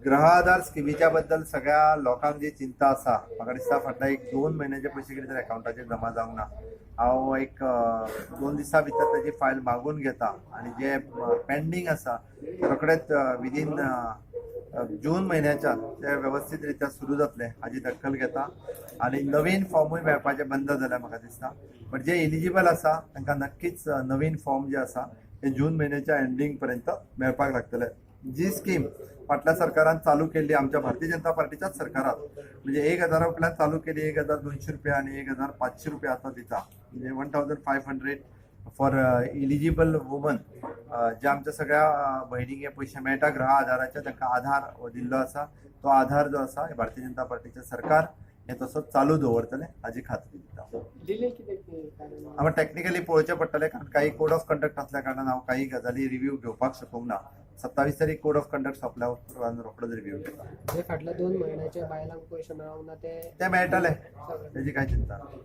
गृह आधार स्किमीच्या बद्दल सगळ्या लोकांक जी चिंता आसा, म्हाका दिसता फाटल्या एक 2 म्हयन्याचे पयशे कितें तरी अकावंटाचेर जमा जावंक ना. हांव एक 2 दिसां भितर ताजी फायल मागून घेता आनी जे पेंडींग आसा ते रोखडेच विदीन जून म्हयन्याच्यान ते वेवस्थीत रित्या सुरू जातले हाजी दखल घेता. आनी नवीन फॉर्मूय मेळपाचे बंद जाल्या म्हाका दिसता, बट जे एलिजिबल आसा तांकां नक्कीच नवीन फॉर्म जे आसा ते जून म्हयन्याच्या एंडींग पर्यंत मेळपाक लागतले. जी स्कीम फाटल्या सरकारान चालू केल्ली, आमच्या भारतीय जनता पार्टीच्याच सरकारात, म्हणजे 1000 रुपयान चालू केली, 1200 रुपया आणि 1500 रुपया आता दिता, म्हणजे 1500 फॉर एलिजिबल वुमन. ज्या आमच्या सगळ्या भयणींक हे पयशे मेळटा गृह आधाराचे, तांकां आधार हो दिल्लो आसा. तो आधार जो आसा हे भारतीय जनता पार्टीचे सरकार हे तसोच चालू दवरतले हाजी खात्री दिता. डिले कित्याक ते कारण? आमकां टॅक्निकली पळोवचें पडटलें, कारण काही कोड ऑफ कंडक्ट असल्या कारणान हांव काही गजाली रिव्यू घेवपाक शकूंक ना. 27 तारीख कोड ऑफ कंडक्ट सोंपल्या उपरांत रोखडोच रिव्यू घेता. जे फाटल्या 2 म्हयन्याचे बायलांक पयशे मेळोंक ना ते? ते मेळटले. सगळे. तेजी काय चिंता ना.